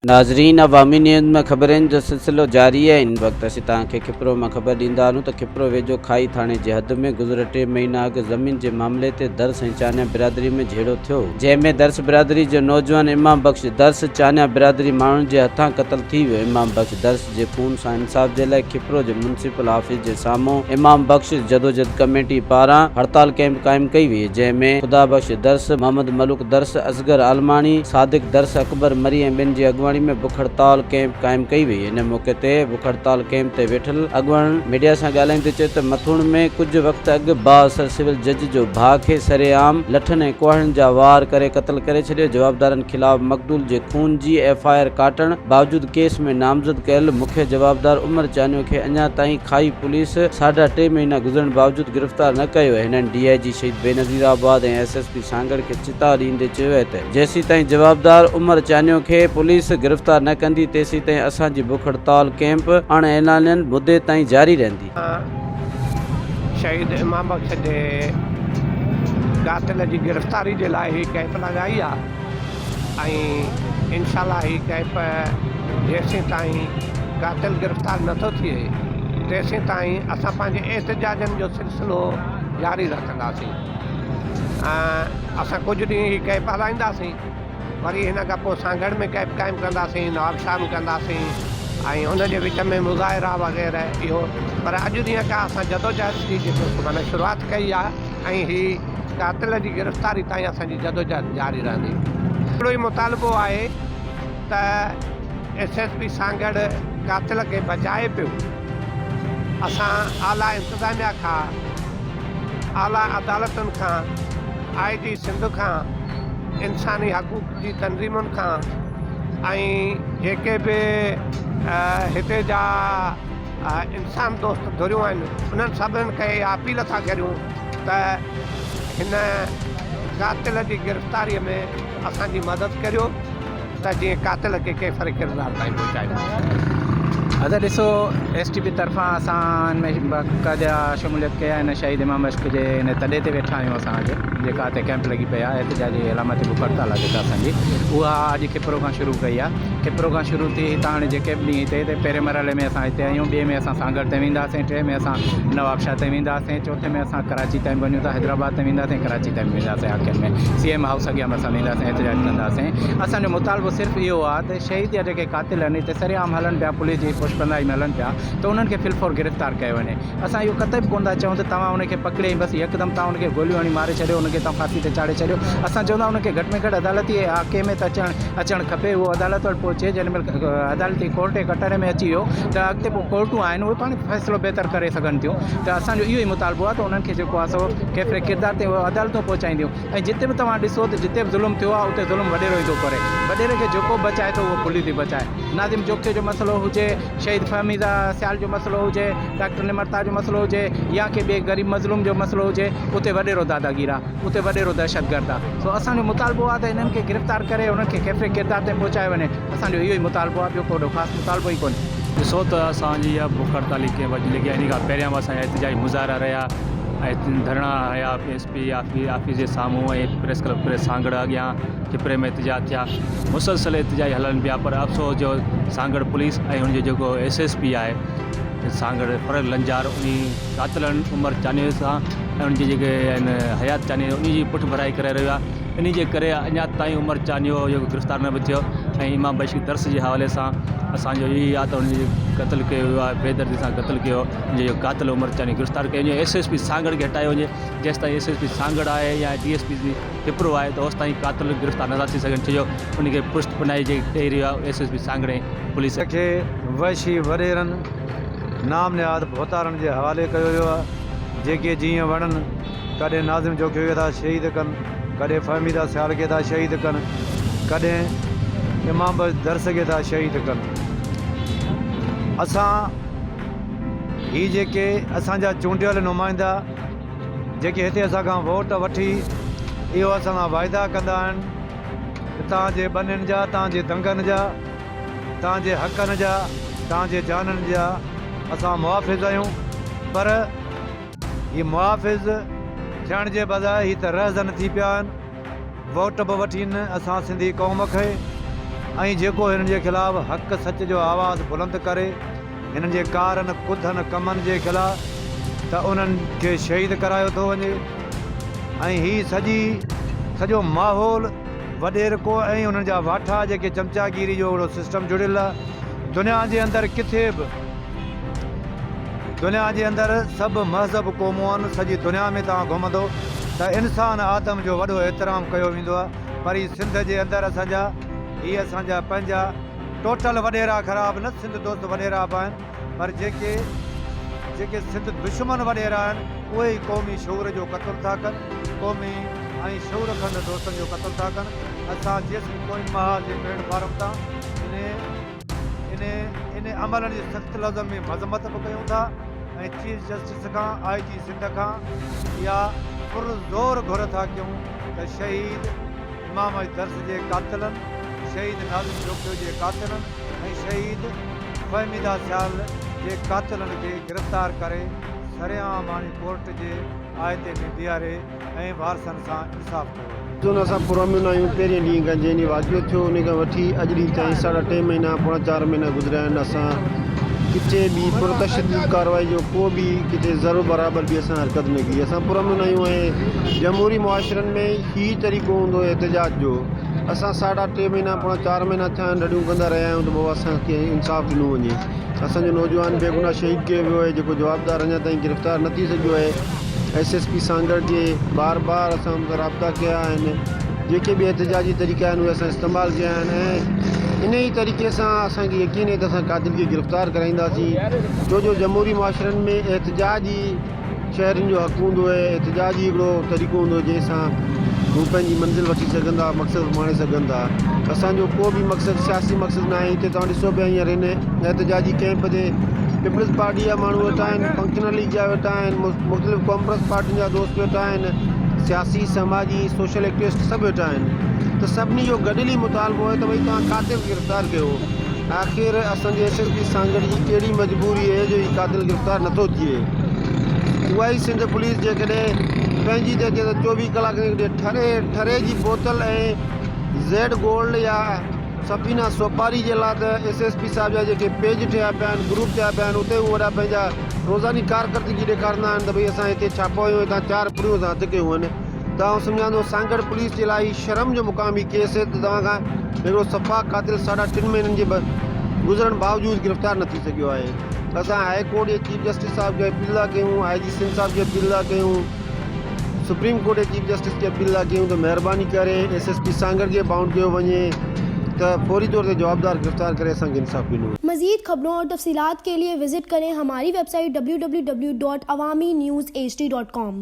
ناظرين عوامي نيوز ۾ خبرن جو سلسلو جاري آهي هن وقت اسين توهان کي کپرو مان خبر ڏيندا هلون ته کپرو ويجهو کائي ٿاڻي جي حد ۾ گذريل ٽي مهينا اڳ زمين جي معاملي تي درس ۽ چانيا برادري ۾ جهيڙو ٿيو هو جنهن ۾ درس برادري جو نوجوان امام بخش درس چانيا برادري ماڻهن جي هٿان قتل ٿي ويو امام بخش درس جي خون سان انصاف جي لاء کپرو جي ميونسپل آفيس جي سامهون امام بخش جدوجھد ڪميٽي پاران هڙتال ڪئمپ قائم ڪئي وئي جنهن ۾ خدا بخش درس، محمد ملوڪ درس، اصغر عالماڻي، صادق درس، اڪبر مري ۽ ٻين جي اڳواڻي ۾ بک هڙتال ڪئمپ قائم ڪئي وئي. ان موقعي تي بک هڙتال ڪئمپ تي ويٺل اڳواڻن ميڊيا سان ڳالهائيندي چيو ته مٿوڻ ۾ ڪجهه وقت اڳ بااثر سول جج جو ڀاء کي سرعام لٺن ۽ ڪهاڙين جا وار ڪري قتل ڪري ڇڏيو، جوابدارن خلاف مقتول جي خون جي ايف I R ڪاٽڻ باوجود ڪيس ۾ نامزد ڪيل مکيه جوابدار عمر چانيو کي اڃا تائين کائي پوليس ساڍا ٽي مهينا گذرڻ باوجود گرفتار نه ڪيو آهي. هنن ڊي I جي شهيد Benazirabad ۽ S S P Sanghar کي چتاء ڏيندي چيو آهي ته جيسيتائين جوابدار عمر چانيو کي پوليس گرفتار نه ڪندي تيسيتائين اسان جي بک هڙتال ڪئمپ اڻ اعلانيل مدي تائين جاري رهندي. شهيد امام بخش جي قاتل جي گرفتاري جي لاء هي ڪئمپ لڳائي آ ۽ انشاء الله هي ڪئمپ جيسين تائين قاتل گرفتار نٿو ٿئي تيسين تائين اسان پنهنجي احتجاجن جو سلسلو جاري رکنداسين ۽ اسان ڪجهه ڏينهن هي ڪئمپ هلائينداسين وري هن کان پوء سانگهڙ ۾ ڪئمپ قائم ڪنداسين، نوابشاهه ۾ ڪنداسين ۽ ان جي وچ ۾ مظاهرا وغيره اهو پر اڄ ڏينهن کان اسان جدوجهد جي جيڪو سو معنيٰ شروعات ڪئي آهي ۽ هي قاتل جي گرفتاري تائين اسان جي جدوجهد جاري رهندي. هڪڙو ئي مطالبو آهي ته ايس ايس پي سانگهڙ قاتل کي بچائي پيو، اسان اعليٰ انتظاميا کان، اعليٰ عدالتن کان، آء جي سنڌ کان، انساني حقوق جي تنظيمن کان ۽ جيڪي به هتي جا انسان دوست ڌريون آهن انهن سڀني کي اها اپيل ٿا ڪريون ته هن قاتل جي گرفتاري ۾ اسان جي مدد ڪريو. ته جيئن قاتل کي ڪيفر ڪردار تائين پهچايون. ادا ڏسو ايس ٽي پي طرفان اسان ان ۾ باقاعده شموليت ڪئي آهي ان شهيد امام عشق جي ان تڏي تي ويٺا آهيون اسان اڄ جيڪا هتي ڪئمپ لڳي پئي آهي احتجاجي علامتي بک هڙتال آهي جيڪا اسان جي اها اڄ کپرو کان شروع ڪئي آهي کپرو کان شروع ٿي هتان هاڻي جيڪي به ڏينهن هتي هتي پهرين مرحلي ۾ اسان هتي آهيون ٻئي ۾ اسان سانگهڙ تائين وينداسين ٽئين ۾ اسان نوابشاهه تائين وينداسين چوٿين ۾ اسان ڪراچي تائين وڃون ٿا حيدرآباد تائين وينداسين ڪراچي تائين به وينداسين آخر ۾ سي ايم هائوس اڳيان به اسان وينداسين احتجاج ڪنداسين اسان جو مطالبو صرف اهو آهي ته شهيد جا جيڪي قاتل آهن هتي سري عام هلن پيا پوليس جي پشت پناهي ۾ هلن پيا ته انهن کي في الفور گرفتار ڪيو وڃي اسان اهو قطعي به ڪونه ٿا چئون ته توهان ان کي پڪڙي ۽ بس يڪدم توهان ان کي گوليون هڻي ماري ڇڏيو ان کي توهان ڦاسي تي چاڙهي ڇڏيو اسان چئون ٿا ان کي گهٽ ۾ گهٽ عدالتي آڪي ۾ ته اچڻ اچڻ کپي اهو عدالت وٽ پهچي جيڏي مهل عدالتي ڪورٽ جي ڪٽهڙي ۾ اچي ويو ته اڳتي پوء ڪورٽون آهن اهي پاڻ فيصلو بهتر ڪري سگهن ٿيون ته اسان جو اهو ئي مطالبو آهي ته انهن کي جيڪو آهي سو ڪيفر ڪردار تي عدالتون پهچائينديون ۽ جتي به توهان ڏسو ته جتي به ظلم ٿيو آهي اتي ظلم وڏيرو ئي ٿو ڪري وڏيري کي جيڪو به بچائي ٿو اهو پوليس ئي بچائي ناظم جوکيو جو مسئلو هجي شهيد فهميده سيال جو مسئلو هجي ڊاڪٽر نمرتا جو مسئلو هجي يا ڪنهن ٻئي غريب مظلوم جو مسئلو هجي اتي وڏيرو داداگير آهي اتي وڏيرو دهشتگرد آهي سو اسان جو مطالبو آهي ته انهن کي گرفتار ڪري انهن کي ڪيفر ڪردار تائين پهچايو وڃي اسان جو اهو ئي مطالبو آهي ٻيو ڪو وڏو خاص مطالبو ئي ڪونهي. ڏسو ته اسان جي اها بک هڙتالي ڪنهن وقت لڳي آهي ان کان پهريان به اسان جا احتجاجي مظاهرا رهيا ۽ ڌرڻا هنيا ايس پي آفيس جي سامهون ۽ پريس ڪلب پريس سانگهڙ اڳيان کپري ۾ احتجاج ٿيا مسلسل احتجاج هلن پيا پر افسوس جو سانگهڙ پوليس ۽ ان جو جيڪو ايس ايس پي آهي سانگهڙ فرخ لنجار انهي قاتلن عمر چانيو سان ۽ ان جي جيڪي آهن حيات چانيو انهي جي پٺ ڀرائي ڪري رهيو آهي انهي جي ڪري اڃا تائين عمر چانيو جيڪو گرفتار نه به ٿيو ۽ امام بخش درس جي حوالي سان اسان جو اهو ئي آهي ته ان جو قتل ڪيو ويو آهي بي دردي سان قتل ڪيو ان جو قاتل عمر چانيو گرفتار ڪيو وڃي ايس ايس پي سانگهڙ کي هٽايو وڃي جيستائين ايس ايس پي سانگهڙ آهي يا ڊي ايس پي کپرو آهي ته اوستائين قاتل گرفتار نٿا ٿي سگهن ڇو جو ان کي پشت پناهي جي ڏئي رهيو آهي S S P Sanghar ۽ police. کي وحشي وڏيرن نام نهاد ڀوتارن جي حوالي ڪيو ويو آهي جيڪي جيئن وڻن ڪڏهن ناظم جوکيو کي ٿا شهيد ڪن، ڪڏهن فهميده سيال کي ٿا شهيد ڪن، ڪڏهن امام بخش درس کي ٿا شهيد ڪن. اسان هي جيڪي اسان جا چونڊيل نمائندا جيڪي هتي اسان کان ووٽ وٺي اهو اسان سان واعدا ڪندا آهن ته توهان جي ٻنين جا، توهان جي دنگن جا، توهان جي حقن جا، توهان جي جانن جا اسان محافظ آهيون پر هي محافظ ٿيڻ جي بجاء هي ته رهزن ٿي پيا آهن. ووٽ به وٺين اسان سنڌي قوم کي ۽ جيڪو هنن جي خلاف حق سچ جو آواز بلند ڪري هنن جي ڪارن ڪڌن ڪمن جي خلاف ته انهن کي شهيد ڪرايو ٿو وڃي ۽ هي سڄي سڄو ماحول وڏيرڪو ۽ انهن جا واٺا جيڪي چمچاگيري جو اهڙو سسٽم جڙيل آهي دنيا جي اندر ڪٿي به دنيا جي اندر سڀ مهذب قومون آهن سڄي دنيا ۾ توهان گهمندو ته انسان آدم جو وڏو احترام ڪيو ويندو آهي پر هي سنڌ جي اندر اسان جا هي اسان جا پنهنجا ٽوٽل وڏيرا خراب نه سنڌ دوست وڏيرا به آهن پر جيڪي جيڪي سنڌ دشمن وڏيرا آهن اهي ئي قومي شعور جو قتل ٿا ڪن قومي ۽ شعور رکندڙ دوستن جو قتل ٿا ڪن اسان جيسين ڪوئن محاذ جي پليٽ فارم تان انهي انهي انهي عملن جي سخت لفظن ۾ مذمت به ڪيون ٿا ۽ چيف جسٽس کان آء جي سنڌ کان اها پر زور گهر ٿا ڪيون ته شهيد امام علي درس جي قاتلن، شهيد ناظم جوکيو جي قاتلن ۽ شهيد فهميده سيال جي قاتلن کي گرفتار ڪري سرعام آڻي ڪورٽ جي آئتي ۾ بيهاري ۽ وارثن سان انصاف ڪيو وڃي. چون اسان پرامن آهيون پهرين ڏينهن کان جنهن ڏينهن واقعو ٿيو انهي کان وٺي اڄ ڏينهن تائين ساڍا ٽي مهينا پوڻا چار مهينا گذريا آهن اسان ڪٿي به پرتشدد ڪارروائي جو ڪو به ڪٿي ذرو برابر به اسان حرڪت نه ڪئي اسان پرامن آهيون ۽ جمهوري معاشرن ۾ هي طريقو هوندو هو احتجاج جو. اسان ساڍا ٽي مهينا پوڻا چار مهينا ٿيا آهن رڙيون ڪندا رهيا آهيون ته بابا اسان کي انصاف ڏنو وڃي. اسان جو نوجوان بيگناهه شهيد ڪيو ويو آهي جيڪو جوابدار اڃا تائين گرفتار نه ٿي سگهيو آهي. ايس ايس پي سانگهڙ جي بار بار اسان ان سان رابطا ڪيا آهن جيڪي به احتجاجي طريقا آهن اهي اسان استعمال ڪيا آهن ۽ ان ئي طريقي سان اسان کي يقين آهي ته اسان قاتل کي گرفتار ڪرائينداسين ڇو جو جمهوري معاشرن ۾ احتجاج ئي شهرين جو حق هوندو آهي، احتجاج ئي هڪڙو طريقو هوندو آهي جنهن سان هو پنهنجي منزل وٺي سگهن ٿا، مقصد ماڻي سگهن ٿا. اسان جو ڪو به مقصد سياسي مقصد ناهي، هتي توهان ڏسو پيا هينئر هن احتجاجي ڪئمپ تي پيپلز پارٽي جا ماڻهو ويٺا آهن، فنڪشنل ليگ جا ويٺا آهن، مختلف قومپرست پارٽين جا دوست ويٺا آهن، سياسي، سماجي، سوشل ايڪٽيوسٽ سڀ ويٺا آهن ته سڀني جو گڏيل ئي مطالبو آهي ته ڀئي توهان قاتل کي گرفتار ڪيو. آخر اسان جي ايس ايس پي سانگهڙ جي ڪهڙي مجبوري اهي جو هي قاتل گرفتار نٿو ٿئي. اها ئي سنڌ پوليس جيڪڏهن پنهنجي ته اچي ته 24 ڪلاڪن کي ٺري ٺري جي بوتل ۽ زيڊ گولڊ يا سفينا سوپاري جي لاء ته ايس ايس پي صاحب جا جيڪي پيج ٺهيا پيا آهن گروپ ٺهيا پيا آهن اتي هو وڏا پنهنجا روزاني ڪارڪردگي ڏيکارندا آهن ته ڀئي اسان هتي ڇاپو هنيو هتان چار پڙيون اسان هٿ ڪيون آهن. ته آئون سمجهان ٿو سانگهڙ پوليس جي لاء هي شرم جو مقام هي ڪيس آهي ته توهان کان هڪڙو سفاڪ قاتل ساڍا ٽن مهينن جي گذرڻ باوجود گرفتار نه ٿي سگهيو آهي اسان هاء ڪورٽ جي چيف جسٽس صاحب کي اپيل ٿا ڪيون آء جي سنڌ صاحب کي اپيل ٿا ڪيون سپريم ڪورٽ جي چيف جسٽس کي اپيل ٿا ڪيون ته مهرباني ڪري ايس ايس پي سانگهڙ کي بائونڊ ڪيو وڃي ته فوري طور تي جوابدار گرفتار ڪري اسان کي انصاف ڏنو وڃي. مزيد خبرون اور تفصيلات کے لئے وزٽ کریں ہماری web site www.awamiNewsHD.com.